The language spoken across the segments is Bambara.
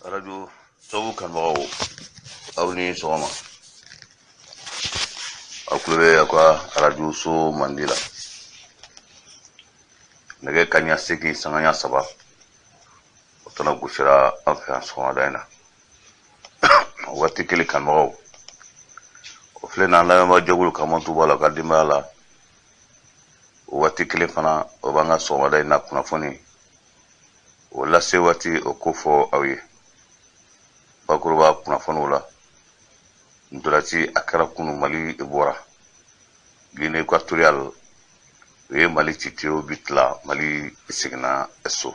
Radio Sabu kanubagaw, aw ni sɔgɔma. Aw tulo bɛ aw ka radio so mandi la. Nɛgɛ kanɲɛ 8 sanga ɲɛ 3, o tɛna gosira an fɛ yan sɔgɔmada in na. O waati kelen kanubagaw, o filɛ n'an lamɛnbaa jɛkulu ka mantu b'a la ka denbaya la. O waati kelen fana, o b'an ka sɔgɔmada in na kunnafoni o lase waati o ko fɔ aw ye. Bakuruba kunnafoniw la, ntolanci a kɛra kunu, Mali bɔra Guinée Équatoriale, u ye Mali ci tirs au but la, Mali seginna so.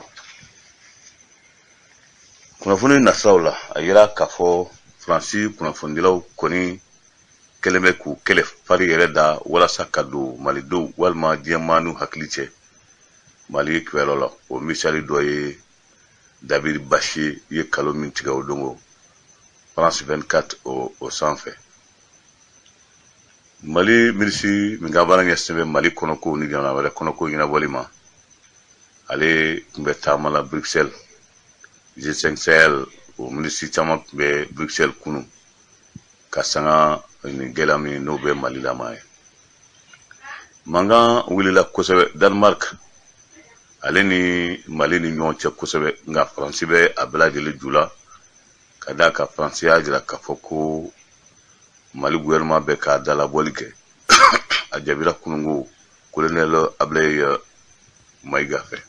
Kunnafoni nasiraw la, a yira k'a fɔ Faransi kunnafonidilaw kɔni kɛlen bɛ k'u kɛlɛ fari yɛrɛ da walasa ka don Malidenw walima diɲɛmaa n'u hakili cɛ Mali kibaruyaw la. O misali dɔ ye David Baché ye kalo min tigɛ o don France 24 o sanfɛ. Mali minisiri min ka baara ɲɛsinnen bɛ Mali kɔnɔkow ni jamana wɛrɛ kɔnɔko ɲɛnabɔli ma, ale tun bɛ taama la Bruxelles. G5 Sahel o minisiri caman tun bɛ Bruxelles kunu ka sanga nin gɛlɛya min n'o bɛ Mali la ma ye. Mankan wulila kosɛbɛ Danemark ale ni Mali ni ɲɔgɔn cɛ kosɛbɛ, nka Faransi bɛ a bɛɛ lajɛlen ju la ka d'a kan Faransi y'a jira k'a fɔ ko Mali gouvernement bɛ ka dalabɔli kɛ. A jaabira kununko colonel Ablaye Mayiga fɛ.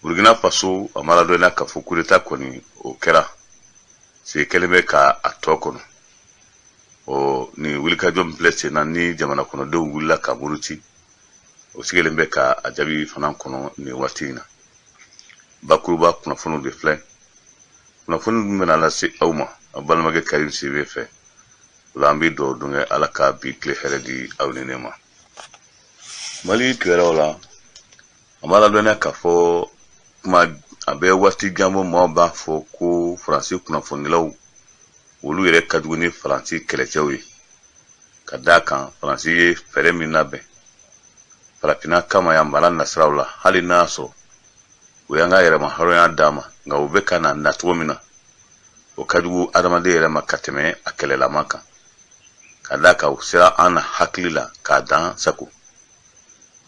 Burkina Faso, a ma ladɔnniya k'a fɔ coup d'état kɔni o kɛra, sigi kɛlen bɛ ka a tɔ kɔnɔ. Ɔ nin wulikajɔ min filɛ sen na ni jamana kɔnɔdenw wulila ka muruti, o sigilen bɛ ka a jaabi fana kɔnɔ nin waati in na. Bakuruba kunnafoniw de filɛ, kunnafoni min bɛna lase aw ma aw balimakɛ Karim Sidibe fɛ. O la an bɛ dugawu don kɛ Ala ka bi tile hɛrɛ di aw ni ne ma. Mali kibaruyaw la, a ma ladɔnniya k'a fɔ kuma a bɛ waati jan bɔ, maaw b'a fɔ ko Faransi kunnafonidilaw olu yɛrɛ ka jugu ni Faransi kɛlɛcɛw ye, ka d'a kan Faransi ye fɛɛrɛ min labɛn farafinna kama yan mara nasiraw la, hali n'a y'a sɔrɔ o y'an ka yɛrɛma hɔrɔnya d'a ma, nka u bɛ ka na nacogo min na, o ka jugu adamaden yɛrɛ ma ka tɛmɛ a kɛlɛlama kan, ka d'a kan u sera an na hakili la k'a dan sago.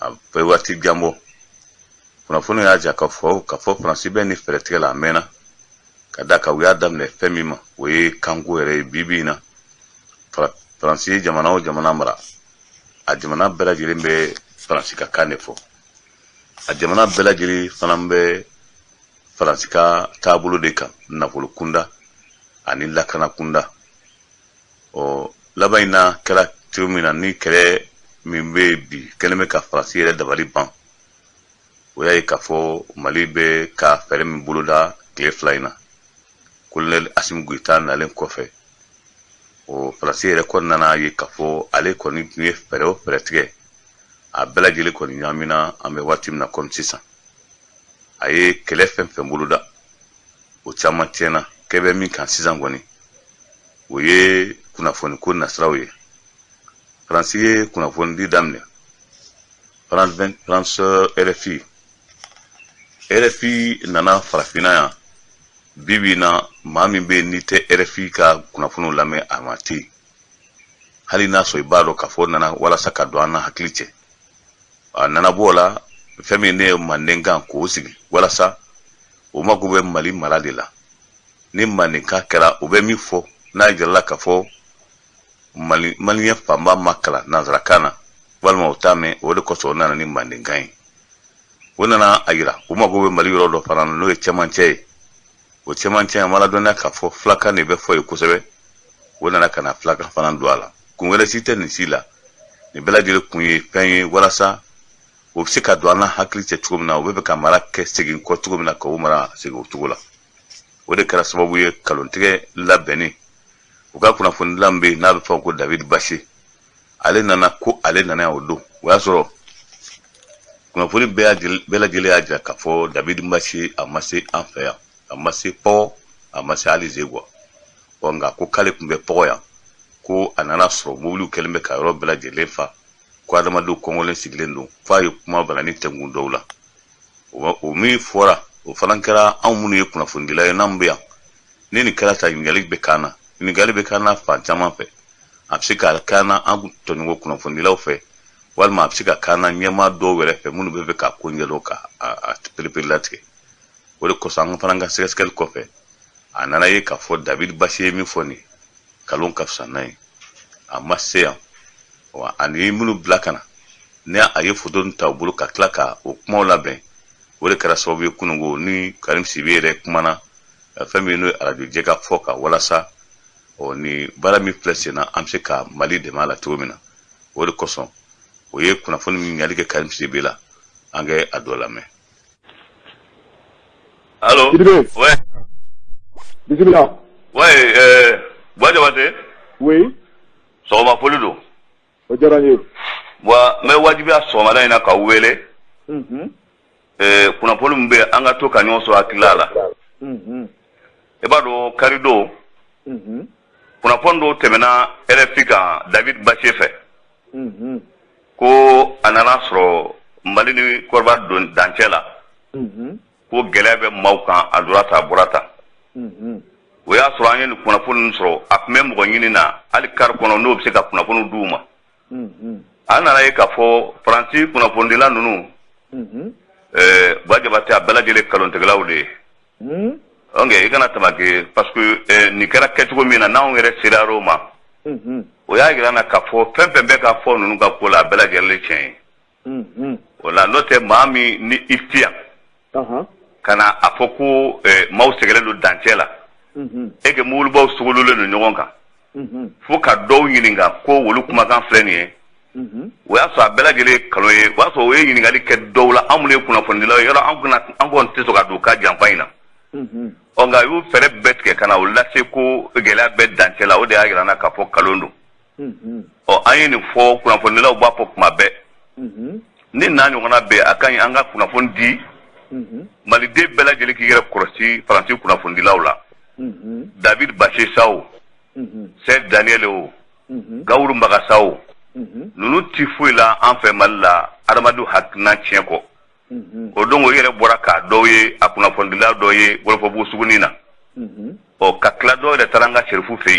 A bɛ waati jan bɔ, kunnafoni y'a jira k'a fɔ Faransi bɛ nin fɛɛrɛ tigɛ la a mɛnna, ka d'a kan u y'a daminɛ fɛn min ma, o ye kanko yɛrɛ ye. Bi bi in na, Faransi ye jamana o jamana mara, a jamana bɛɛ lajɛlen bɛ Faransi ka kan de fɔ, a jamana bɛɛ lajɛlen fana bɛ Faransi ka taabolo de kan, nafolo kunda ani lakana kunda. Ɔ laban in na kɛra cogo min na, ni kɛlɛ min bɛ yen bi kɛlen bɛ ka Faransi yɛrɛ dabali ban, o y'a ye k'a fɔ Mali bɛ ka fɛɛrɛ min boloda tile 2 in na, colonel Assimi Goïta nalen kɔfɛ, o Faransi yɛrɛ kɔni nana ye k'a fɔ ale kɔni tun ye fɛɛrɛ o fɛɛrɛ tigɛ, a bɛɛ lajɛlen kɔni ɲagamina. An bɛ waati min na kɔni sisan, a ye kɛlɛ fɛn fɛn boloda, o caman tiɲɛna. Kɛ bɛ min kan sisan kɔni, o ye kunnafoni ko nasiraw ye. Faransi ye kunnafonidi daminɛ France RFI. RFI nana farafinna yan. Bi bi in na, maa min bɛ yen n'i tɛ RFI ka kunnafoniw lamɛn, a ma tɛ yen, hali n'a sɔrɔ i b'a dɔn k'a fɔ o nana walasa ka don an na hakili cɛ. A nana bɔ o la, fɛn min ne ye mandenkan k'o sigi walasa o mako bɛ Mali mara de la. Ni mandenkan kɛra, u bɛ min fɔ n'a jirala k'a fɔ Mali maliyɛn fanba ma kalan nanzarakan na walima o t'a mɛn, o de kosɔn o nana ni mandenkan ye. O nana a yira u mako bɛ Mali yɔrɔ dɔ fana na, n'o ye cɛmancɛ ye. O cɛmancɛ, a ma ladɔnniya k'a fɔ filakan de bɛ fɔ yen kosɛbɛ. O nana ka na filakan fana don a la. Kun wɛrɛ si tɛ nin si la, nin bɛɛ lajɛlen kun ye fɛn ye walasa o bɛ se ka don an na hakili cɛ cogo min na, u bɛ fɛ ka mara kɛ segin kɔ cogo min na, k'o mara segin o cogo la. O de kɛra sababu ye kalontigɛ labɛnni. U ka kunnafonidilan bɛ yen n'a bɛ fɔ ko David Baché, ale nana ko ale nana yan o don. O y'a sɔrɔ kunnafoni bɛɛ lajɛlen y'a jira k'a fɔ David Baché a ma se an fɛ yan, a ma se Pɔgɔ, a ma se hali Zegwa. Ɔ nka ko k'ale tun bɛ Pɔgɔ yan, ko a nana sɔrɔ mobiliw kɛlen bɛ ka yɔrɔ bɛɛ lajɛlen fa. ko adamadenw kɔngɔlen sigilen don, f'a ye kuma balani tɛnkun dɔw la. O min fɔra, o fana kɛra anw minnu ye kunnafonidila ye, n'an bɛ yan, ni nin kɛra ta, ɲininkali bɛ k'an na, ɲininkali bɛ k'an na fan caman fɛ. A bɛ se ka k'an na an tɔɲɔgɔn kunnafonidilaw fɛ, walima a bɛ se ka k'an na ɲɛmaa dɔw yɛrɛ fɛ minnu bɛ fɛ k'a ko ɲɛdɔn ka a pereperelatigɛ. O de kosɔn, an fana ka sɛgɛsɛgɛli kɔfɛ, a nana ye k'a fɔ David Baché ye min fɔ nin, kalon ka fisa n'a ye. A ma se yan wa, ani minnu bila ka na ni a ye foto ta u bolo ka tila ka o kumaw labɛn, o de kɛra sababu ye kununko ni Karim Sidibe yɛrɛ kumana fɛn min n'o ye arajo jɛ ka fɔ kan, walasa ɔ ni baara min filɛ sen na, an bɛ se ka Mali dɛmɛ a la cogo min na. O de kosɔn o ye kunnafoni min ɲininkali kɛ Karim Sidibe la, an kɛ a dɔ lamɛn. Allo? Sidibé. Ouais. Bisimila. Ouais, Buwa Jabate. Oui. Sɔgɔma foli don. O diyara n ye. Wa n bɛ wajibiya sɔgɔmada in na ka wele. Kunnafoni min bɛ yen, an ka to ka ɲɔgɔn sɔrɔ hakilila la. I b'a dɔn, karidon, kunnafoni dɔw tɛmɛna RFI kan David Baché fɛ. Ko a nana sɔrɔ Mali ni Kɔrɔba don dancɛ la. Ko gɛlɛya bɛ maaw kan, a donna tan, a bɔra tan. O y'a sɔrɔ an ye nin kunnafoni ninnu sɔrɔ, a tun bɛ mɔgɔ ɲini na hali kari kɔnɔ, n'o bɛ se ka kunnafoni d'u ma. An nana ye k'a fɔ Faransi kunnafonidila ninnu, Buwa Jabate, a bɛɛ lajɛlen kalontigɛlaw de ye. Ok, i kana tamake, parce que nin kɛra kɛcogo min na, n'anw yɛrɛ sera o ma, o y'a yira na k'a fɔ fɛn fɛn bɛ ka fɔ ninnu ka ko la, a bɛɛ lajɛlen tiɲɛ ye. O la, n'o tɛ, maa min ni i ti yan ka na a fɔ ko maaw sɛgɛnnen don dancɛ la, e ke mobilibaw sogololen don ɲɔgɔn kan, fo ka dɔw ɲininka ko olu kumakan filɛ nin ye, o y'a sɔrɔ a bɛɛ lajɛlen ye kalon ye. O y'a sɔrɔ o ye ɲininkali kɛ dɔw la, anw minnu ye kunnafonidilaw ye, yɔrɔ an an kɔni tɛ sɔn ka don u ka janfa in na. Ɔ nka a y'u fɛɛrɛ bɛɛ tigɛ ka na o lase ko gɛlɛya bɛ dancɛ la, o de y'a yira n na k'a fɔ kalon don. Ɔ an ye nin fɔ, kunnafonidilaw b'a fɔ kuma bɛɛ, ni n'a ɲɔgɔnna bɛ yen, a ka ɲi an ka kunnafoni di maliden bɛɛ lajɛlen k'i yɛrɛ kɔlɔsi Faransi kunnafonidilaw la. David Baché sa o, Serge Daniel o, Gawuru Magasa o, ninnu ti foyi la an fɛ Mali la adamadenw hakilina tiɲɛ kɔ. O don, o yɛrɛ bɔra k'a dɔw ye, a kunnafonidila dɔ ye Wɔlɔfɔbugu sugunin na. Ɔ ka tila, dɔw yɛrɛ taara an ka Serifu fɛ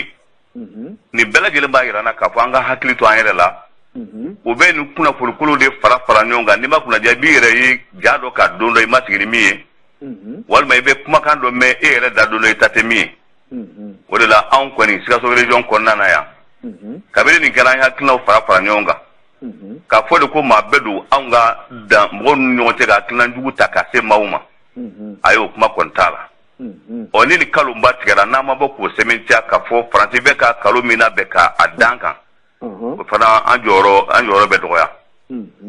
yen. Nin bɛɛ lajɛlen b'a yira n na k'a fɔ an ka hakili to an yɛrɛ la. U bɛ nin kunnafonikolo de fara fara ɲɔgɔn kan. N'i ma kunnaja, i b'i yɛrɛ ye ja dɔ ka don dɔ i ma sigi ni min ye, walima i bɛ kumakan dɔ mɛn e yɛrɛ da don dɔ i ta tɛ min ye. O de la, anw kɔni Sikaso région kɔnɔna na yan, kabini nin kɛra, an ye hakilinaw fara fara ɲɔgɔn kan k'a fɔ de ko maa bɛɛ don anw ka dan mɔgɔw ni ɲɔgɔn cɛ ka hakilina jugu ta ka se maaw ma. A y'o kuma kɔni t'a la. Ɔ ni nin kalonba tigɛra, n'an ma bɔ k'o sɛmɛntiya k'a fɔ Faransi bɛ ka kalo min labɛn ka a dan kan, o fana an jɔyɔrɔ bɛ dɔgɔya.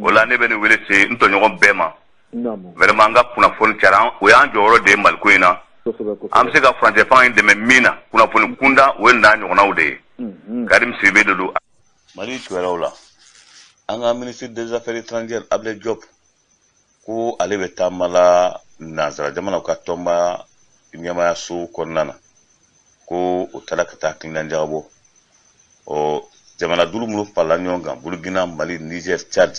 O la, ne bɛ nin wele se n tɔɲɔgɔn bɛɛ ma. Vraiment, an ka kunnafoni cayara, o y'an jɔyɔrɔ de ye Maliko in na. An bɛ se ka furancɛ fanga in dɛmɛ min na kunnafoni kunda, o ye n'a ɲɔgɔnnaw de ye. Karim Sidibe de don. Mali kibaruyaw la, an ka ministre des Affaires étrangères Ablaye Diop ko ale bɛ taama la nansara jamanaw ka tɔnba ɲɛmayaso kɔnɔna na, ko o taara ka taa hakilina jagabɔ. Ɔ jamana duuru minnu farala ɲɔgɔn kan, Burukina, Mali, Niger, Tchad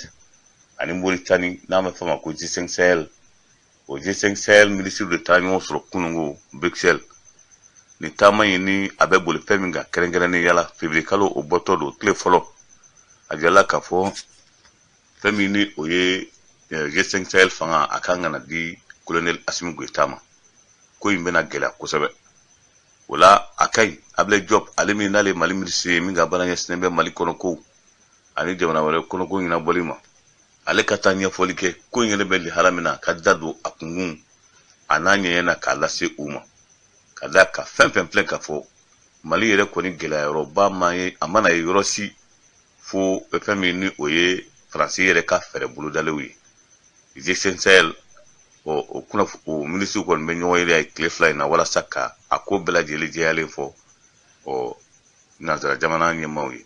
ani Mauritanie, n'an bɛ fɔ a ma ko G5 Sahel, o G5 Sahel minisiriw de taara ɲɔgɔn sɔrɔ kununko Bruxelles. Nin taama in ni a bɛ boli fɛn min kan kɛrɛnkɛrɛnnenya la, février kalo o bɔtɔ don, tile fɔlɔ, a jirala k'a fɔ fɛn min ni o ye G5 Sahel fanga, a kan ka na di colonel Assimi Goïta ma. Ko in bɛna gɛlɛya kosɛbɛ. O la, a ka ɲi Ablaye Diop, ale min n'ale ye Mali minisiri ye min ka baara ɲɛsinnen bɛ Mali kɔnɔ kow ani jamana wɛrɛ kɔnɔko ɲɛnabɔli ma, ale ka taa ɲɛfɔli kɛ ko in yɛrɛ bɛ lihala min na, ka da don a kunkun a n'a ɲɛɲɛ na k'a lase u ma, ka da ka fɛn fɛn filɛ k'a fɔ Mali yɛrɛ kɔni gɛlɛya yɔrɔba ma ye, a mana ye yɔrɔ si fo fɛn min ni o ye Faransi yɛrɛ ka fɛɛrɛ bolodalenw ye. G5 Sahel, ɔ o kunnafoni o minisiriw kɔni bɛ ɲɔgɔn ye tile 2 in na walasa ka a ko bɛɛ lajɛlen jɛyalen fɔ ɔ nansara jamana ɲɛmaaw ye.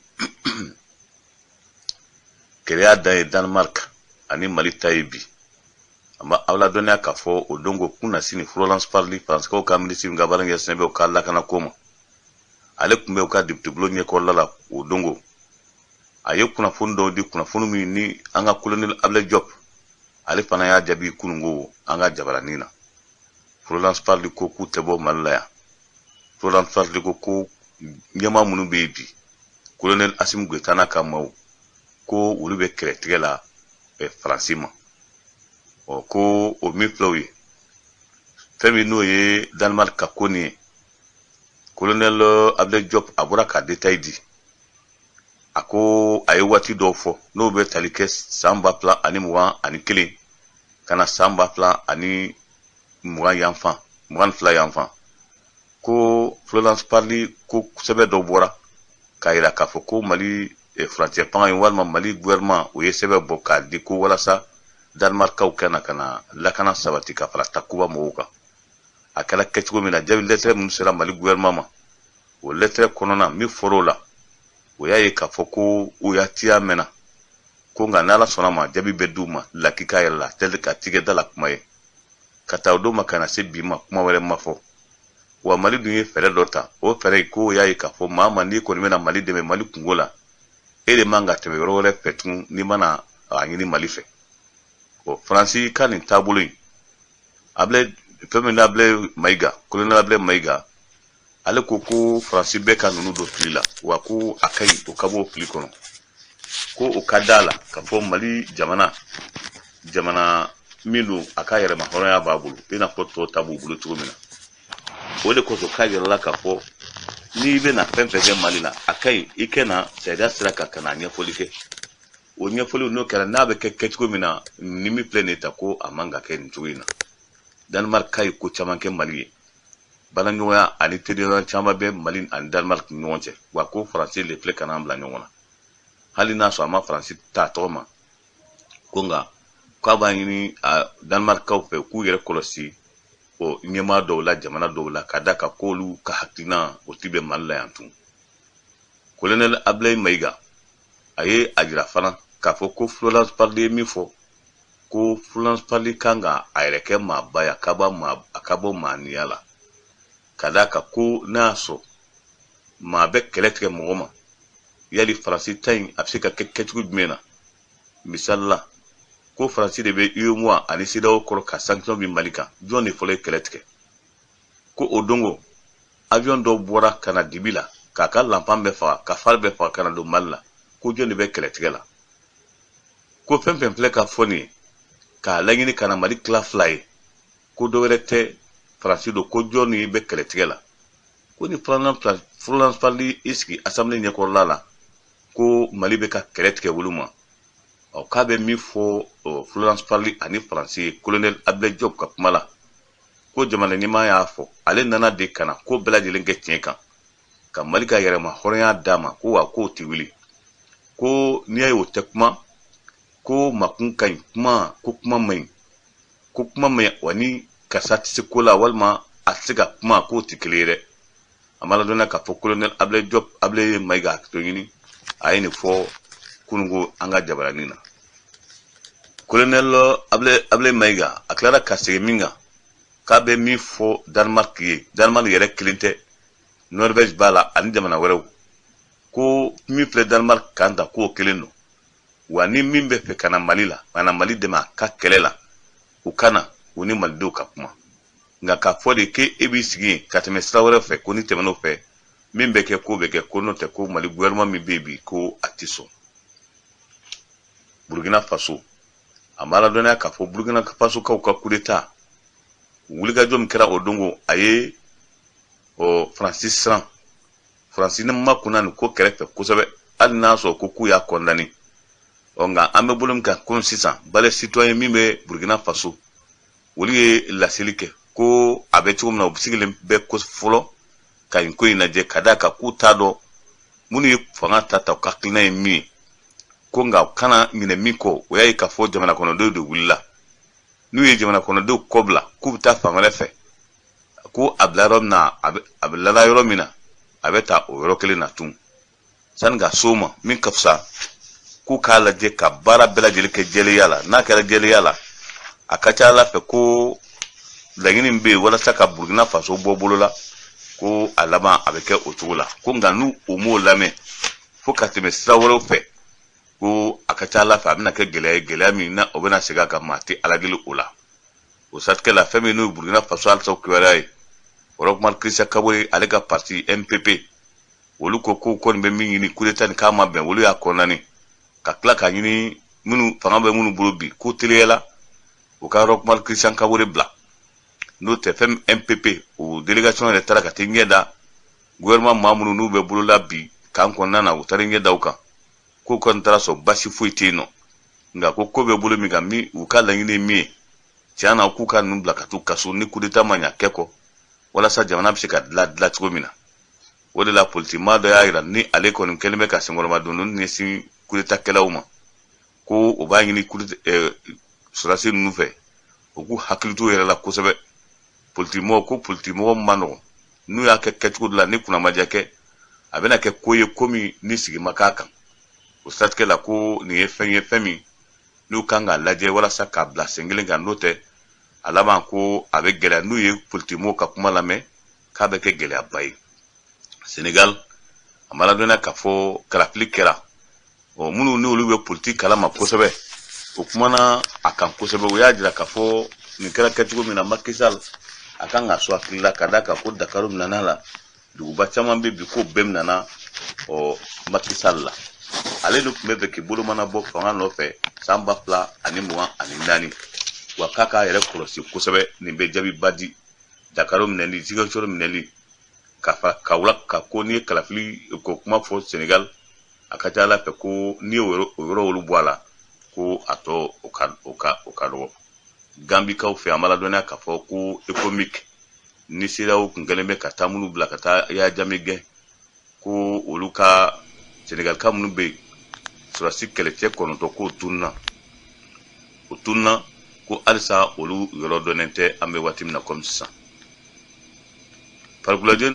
Gɛlɛya dan ye Danemark ani Mali ta ye bi. An b'a aw ladɔnniya k'a fɔ o don ko kunnasini, Florence Parly, Faransikaw ka minisiri min ka baara ɲɛsinnen bɛ u ka lakanako ma, ale tun bɛ u ka député bulon ɲɛkɔrɔla la o don ko. A ye kunnafoni dɔw di, kunnafoni min ni an ka colonel Ablaye Diop ale fana y'a jaabi kununko an ka jabaranin na. Florence Parly ko k'u tɛ bɔ Mali la yan. Florence Parly ko ko ɲɛmaa minnu bɛ yen bi, colonel Assimi Goïta n'a ka maaw, ko olu bɛ kɛlɛtigɛ la Faransi ma. Ɔ ko o min filɛ o ye, fɛn min n'o ye Danemark ka ko nin ye, colonel Ablaye Diop a bɔra ka détail di. A ko a ye waati dɔw fɔ n'o bɛ tali kɛ san 2021 ka na san 2020 yanfan, 22 yanfan, ko Florence Parly ko sɛbɛn dɔ bɔra k'a yira k'a fɔ ko Mali furancɛ fanga ye walima Mali gouvernement o ye sɛbɛn bɔ k'a di ko walasa Danemarkaw ka na ka na lakana sabati ka fara Takuba mɔgɔw kan. A kɛra kɛcogo min na, jaabi lɛtɛrɛ minnu sera Mali gouvernement ma, o lɛtɛrɛ kɔnɔna min fɔr'o la, o y'a ye k'a fɔ ko u y'a tiya mɛnna ko nka n'Ala sɔnna ma, jaabi bɛ d'u ma lakika yɛrɛ la, tɛ ka tigɛ da la kuma ye. Ka taa o don ma ka na se bi ma, kuma wɛrɛ ma fɔ. Wa Mali dun ye fɛɛrɛ dɔ ta, o fɛɛrɛ in ko y'a ye k'a fɔ maa ma n'i kɔni bɛna Mali dɛmɛ Mali kungo la, e de man ka tɛmɛ yɔrɔ wɛrɛ fɛ tugun n'i mana a ɲini Mali fɛ. Ɔ Faransi ka nin taabolo in, Ablaye fɛn min Ablaye Mayiga, colonel Ablaye Mayiga, ale ko ko Faransi bɛ ka ninnu don fili la, wa ko a ka ɲi o ka bɔ fili kɔnɔ, ko o ka da la k'a fɔ Mali jamana, jamana min don a ka yɛrɛma hɔrɔnya b'a bolo i n'a fɔ tɔw ta b'u bolo cogo min na. O de kosɔn k'a yirala k'a fɔ n'i bɛna fɛn fɛn kɛ Mali la, a ka ɲi i kɛ na sariya sira kan ka na ɲɛfɔli kɛ. O ɲɛfɔliw n'o kɛra, n'a bɛ kɛ kɛcogo min na, ni min filɛ nin ye ta, ko a man ka kɛ nin cogo in na. Danemark ka ye ko caman kɛ Mali ye, baaraɲɔgɔnya ani teriɲɔgɔnya caman bɛ Mali ani Danemark ni ɲɔgɔn cɛ. Wa ko Faransi de filɛ ka n'an bila ɲɔgɔn na, hali n'a sɔrɔ a ma Faransi ta tɔgɔ ma, ko nka k'a b'a ɲini a Danemarkaw fɛ k'u yɛrɛ kɔlɔsi o ɲɛmaa dɔw la, jamana dɔw la, ka da kan k'olu ka hakilina o ti bɛn Mali la yan tun. Colonel Ablaye Mayiga a ye a jira fana k'a fɔ ko Florence Parly ye min fɔ, ko Florence Parly kan ka a yɛrɛ kɛ maaba ye, a ka bɔ maaniya la, ka d'a kan ko n'a y'a sɔrɔ maa bɛ kɛlɛ tigɛ mɔgɔ ma, yali Faransi ta in a bɛ se ka kɛ kɛcogo jumɛn na? Misali la, ko Faransi de bɛ UEMOA ani CEDEAO kɔrɔ ka sanction bin Mali kan, jɔn de fɔlɔ ye kɛlɛ tigɛ? Ko o dongo avion dɔw bɔra ka na dibi la k'a ka lanpan bɛɛ faga, ka phare bɛɛ faga ka na don Mali la, ko jɔn de bɛ kɛlɛ tigɛ la? Ko fɛn fɛn filɛ ka fɔ nin ye k'a laɲini ka na Mali tila fila ye, ko dɔ wɛrɛ tɛ, Faransi don, ko jɔn de bɛ kɛlɛ tigɛ la? Ko ni Florence Parly i sigi assemblée ɲɛkɔrɔla la ko Mali bɛ ka kɛlɛ tigɛ olu ma. Ɔ k'a bɛ min fɔ Florence Parly ani Faransi ye, colonel Ablaye Diop ka kuma la, ko jamana ɲɛmaa y'a fɔ ale nana de ka na ko bɛɛ lajɛlen kɛ tiɲɛ kan, ka Mali ka yɛrɛma hɔrɔnya d'a ma, ko wa k'o tɛ wuli, ko n'i y'a ye o tɛ kuma, ko makun ka ɲi kuma, ko kuma man ɲi, ko kuma man ɲi, wa ni karisa tɛ se ko la walima a tɛ se ka kuma, k'o tɛ kelen ye dɛ. A ma ladɔnniya k'a fɔ colonel Ablaye Diop, Ablaye Mayiga to ɲini, a ye nin fɔ kununko an ka jabaranin na. Colonel Ablaye Mayiga a tilara ka segin min kan, k'a bɛ min fɔ Danemark ye, Danemark yɛrɛ kelen tɛ, Norvège b'a la ani jamana wɛrɛw, ko min filɛ Danemark kan ta, k'o kelen don. Wa ni min bɛ fɛ ka na Mali la, ka na Mali dɛmɛ a ka kɛlɛ la, u ka na u ni Malidenw ka kuma. Nka k'a fɔ de k'e b'i sigi yen ka tɛmɛ sira wɛrɛ fɛ, ko ni tɛmɛn'o fɛ, min bɛ kɛ k'o bɛ kɛ, ko n'o tɛ ko Mali gouvernement min bɛ yen bi, ko a tɛ sɔn. Burkina Faso, a ma ladɔnniya k'a fɔ Burkina Fasokaw ka coup d'état wulikajɔ min kɛra o dongo, a ye ɔ Faransi siran. Faransi ni ma kunna nin ko kɛrɛfɛ kosɛbɛ, hali n'a sɔrɔ ko k'u y'a condamné. Ɔ nka an bɛ bolo min kan komi sisan, Balai citoyen min bɛ Burkina Faso, olu ye laseli kɛ ko a bɛ cogo min na, u sigilen bɛ ko fɔlɔ ka nin ko in lajɛ, ka d'a kan k'u t'a dɔn minnu ye fanga ta ta, u ka hakilina ye min ye, ko nka u kana ɲinɛ min kɔ, o y'a ye k'a fɔ jamana kɔnɔdenw de wulila. N'u ye jamana kɔnɔdenw kɔ bila k'u bɛ taa fan wɛrɛ fɛ, ko a bila yɔrɔ min na, a bɛ lada yɔrɔ min na, a bɛ ta o yɔrɔ kelen na tun. Sani ka s'o ma, min ka fisa, k'u k'a lajɛ ka baara bɛɛ lajɛlen kɛ jɛlenya la. N'a kɛra jɛlenya la, a ka ca Ala fɛ ko laɲini min bɛ yen walasa ka Burkina Faso bɔ bolo la, ko a laban a bɛ kɛ o cogo la. Ko nka n'u o m'o lamɛn fo ka tɛmɛ sira wɛrɛw fɛ. Ko a ka ca ala fɛ, a bɛna kɛ gɛlɛya ye, gɛlɛya min na o bɛna segin a kan, maa tɛ ala deli o la. O siratigɛ la, fɛn min n'o ye Burukina Faso halisa kibaruya ye, Roch Marc Christian Kabore, ale ka parti MPP, olu ko ko kɔni bɛ min ɲini, coup d'état nin k'a ma bɛn, olu y'a condamné, ka tila k'a ɲini minnu fanga bɛ minnu bolo bi, ko teliyala u ka Roch Marc Christian Kabore bila. N'o tɛ, fɛn MPP o délégation yɛrɛ taara ka t'i ɲɛ da gouvernement maa minnu n'u bɛ bolola bi kan kɔnɔna na, u taara ɲɛ da u kan, ko kɔni taara sɔrɔ basi foyi tɛ yen nɔ. Nka ko ko bɛ bolo min kan, min u ka laɲini ye min ye, tiɲɛ na, k'u ka ninnu bila ka t'u kaso ni coup d'état ma ɲa kɛ kɔ, walasa jamana bɛ se ka dilan dilan cogo min na. O de la, politimaa dɔ y'a jira ni ale kɔni kɛlen bɛ ka senkɔrɔma don ɲɛsin coup d'état kɛlaw ma, ko o b'a ɲini sɔrɔdasi ninnu fɛ, u k'u hakili t'u yɛrɛ la kosɛbɛ. Politimɔgɔ ko politimɔgɔ man nɔgɔn, n'u y'a kɛ kɛcogo dɔ la ni kunnamadiya kɛ, a bɛna kɛ ko ye ko min ni sigi ma k'a kan. O siratigɛ la, ko nin ye fɛn ye, fɛn min n'u kan k'a lajɛ walasa k'a bila sen kelen kan. N'o tɛ, a laban ko a bɛ gɛlɛya. N'u ye politimɔgɔw ka kuma lamɛn, k'a bɛ kɛ gɛlɛyaba ye. Senegal, a ma ladɔnniya k'a fɔ kalafili kɛra. Ɔ, minnu n'olu bɛ politiki kalama kosɛbɛ, o kumana a kan kosɛbɛ. O y'a jira k'a fɔ nin kɛra kɛcogo min na, Macky Sall a kan ka so hakili la, ka d'a kan ko Dakar minɛna la, duguba caman bɛ bi ko bɛɛ minɛna. Ɔ, Macky Sall la, ale de tun bɛ fɛ k'i bolo mana bɔ fanga nɔfɛ san 2024. Wa k'a k'a yɛrɛ kɔlɔsi kosɛbɛ, nin bɛ jaabiba di. Dakar minɛli, Ziguinchor minɛli, ka fara Kaolack kan, ko n'i ye kalafili ko kuma fɔ Senegal, a ka ca ala fɛ ko n'i ye o yɔrɔ olu bɔ a la, ko a tɔ o ka dɔgɔ. Gambikaw fɛ, an b'a ladɔnniya k'a fɔ ko ECOMIG ni CEDEAO kun kɛlen bɛ ka taa minnu bila ka taa Yaya Jammeh gɛn, ko olu ka Senegalika minnu bɛ yen, sɔrɔdasi kɛlɛcɛ 9, k'o tununa, o tununa, ko halisa olu yɔrɔ dɔnnen tɛ an bɛ waati min na komi sisan. Farikolojɛ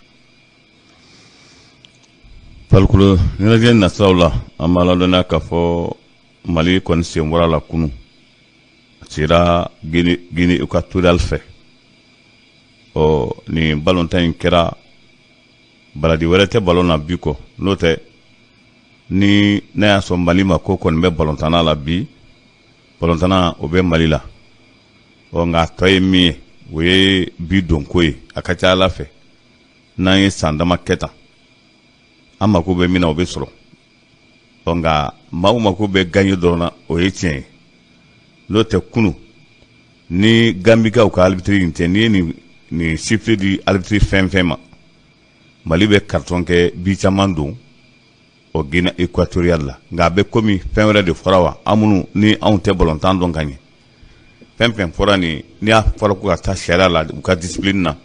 Farikolo ɲɛnajɛ nasiraw la, an b'a ladɔnniya k'a fɔ Mali kɔni sen bɔra la kunun, a cira Guinée équatoriale fɛ. Ɔ, nin balontan in kɛra baladi wɛrɛ tɛ balon na bi kɔ. N'o tɛ, ni n'a y'a sɔrɔ Mali ma ko kɔni bɛ balontanna la bi, balontanna o bɛ Mali la. Ɔ, nka a tɔ ye min ye, o ye bi donko ye. A ka ca ala fɛ, n'an ye san dama kɛ tan, an mako bɛ min na, o bɛ sɔrɔ. Ɔ, nka maaw mako bɛ gagner dɔrɔn na, o ye tiɲɛ ye. N'o tɛ, kunu ni Gambikaw ka arbitre in tɛ, n'i ye nin sifflet di arbitre fɛn fɛn ma, Mali bɛ carton kɛ bi caman don o Guinée équatoriale la. Nka a bɛ komi fɛn wɛrɛ de fɔra wa, an minnu ni anw tɛ balontan dɔn ka ɲɛ, fɛn fɛn fɔra nin, n'i y'a fɔra ko ka taa sariya la, u ka discipline na,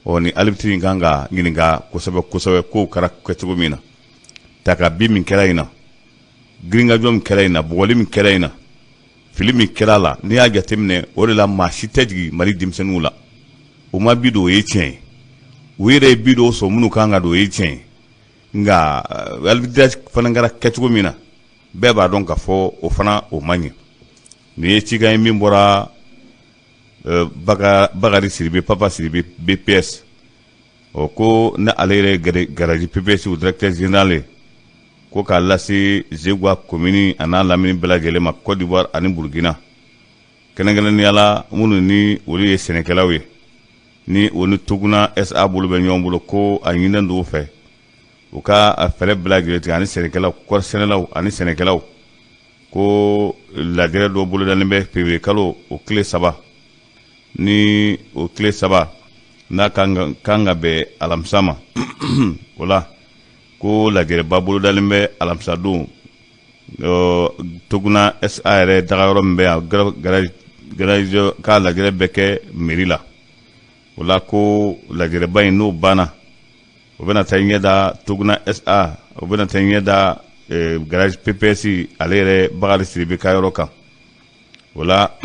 ɔ, ni arbitre in kan ka ɲininka kosɛbɛ kosɛbɛ, kow kɛra kɛcogo min na ta ka bi min kɛra in na, girinkajɔ min kɛra in na, bugɔli min kɛra in na, fili min kɛra a la. N'i y'a jateminɛ, o de la maa si tɛ jigin Mali denmisɛnninw la. O ma bi don, o ye tiɲɛ ye. U yɛrɛ ye bi dɔw sɔrɔ minnu kan ka don, o ye tiɲɛ ye. Nka arbitrage fana kɛra kɛcogo min na, bɛɛ b'a dɔn k'a fɔ o fana o man ɲɛ. Nin ye cikan ye min bɔra Bakari Sidibe, Papa Sidibe, BPS. O ko ni ale yɛrɛ garage PPS directeur général ye, ko k'a lase Zegwa commune a n'a lamini bɛɛ lajɛlen ma, Côte d'Ivoire ani Burkina, kɛrɛnkɛrɛnnenya la minnu ni olu ye sɛnɛkɛlaw ye, ni o ni Toguna SA bolo bɛ ɲɔgɔn bolo, ko a ɲininen don u fɛ, u ka fɛɛrɛ bɛɛ lajɛlen tigɛ ani sɛnɛkɛlaw, kɔɔrisɛnɛlaw ani sɛnɛkɛlaw, ko lajɛrɛ dɔ bolodalen bɛ février kalo o tile 3, ni o tile 3 n'a kan ka bɛn alamisa ma. O la, ko lajɛrɛba bolodalen bɛ alamisa don, Toguna SA yɛrɛ dagayɔrɔ min bɛ yan, garage, k'a lajɛrɛ bɛ kɛ mairie la. O la, ko lajɛrɛba in n'o banna, o bɛna taa ɲɛ da Toguna SA, o bɛna taa ɲɛ da garage PPS, ale yɛrɛ Bakari Sidibe ka yɔrɔ kan. O la,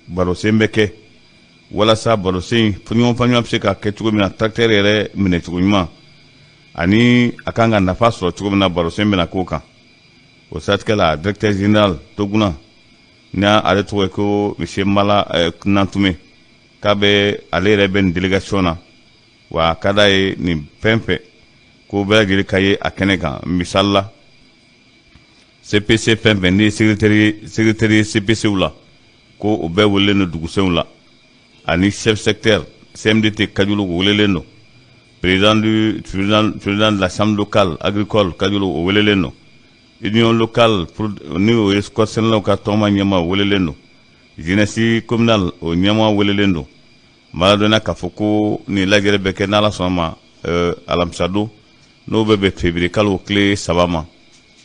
barosen bɛ kɛ walasa barosen ɲɔgɔn fa ɲɔgɔn bɛ se ka kɛ cogo min na, tracteur yɛrɛ minɛcogo ɲuman ani a kan ka nafa sɔrɔ cogo min na, barosen bɛna k'o kan. O siratigɛ la, directeur général Toguna, ni ale tɔgɔ ye ko monsieur Mala Nantume, k'a bɛ ale yɛrɛ bɛ nin délégation na. Wa a ka d'a ye nin fɛn fɛn ko bɛɛ lajɛlen ka ye a kɛnɛ kan. Misali la, CPC fɛn fɛn ni secrétaire ye CPCw la, ko o bɛɛ welelen don dugusenw la, ani chef secteur CMDT Kajolo, o welelen don. Président de la chambre locale agricole Kajolo, o welelen don. Union locale ni o ye kɔɔrisɛnɛlaw ka tɔnba ɲɛmaa, o welelen don. Jeunesse communale, o ɲɛmaa welelen don. N b'a ladɔnniya k'a fɔ ko nin lajɛrɛ bɛ kɛ n'Ala sɔnna ma alamisadon, n'o bɛ bɛn février kalo tile 3 ma,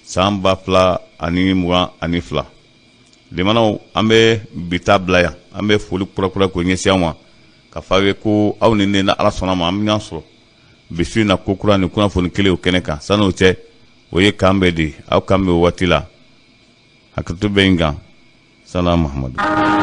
san 2022. Limanaw, an bɛ bi ta bila yan. An bɛ foli kurakura k'o ɲɛsin aw ma, ka fɔ aw ye ko aw ni ne, Ala sɔnna ma, an bɛ ɲɔgɔn sɔrɔ bi su in na ko kura ni kunnafoni kelen o kɛnɛ kan. San'o cɛ, o ye k'an bɛn di, aw k'an bɛn o waati la. Hakɛto bɛ n kan. Salam Mahamadu.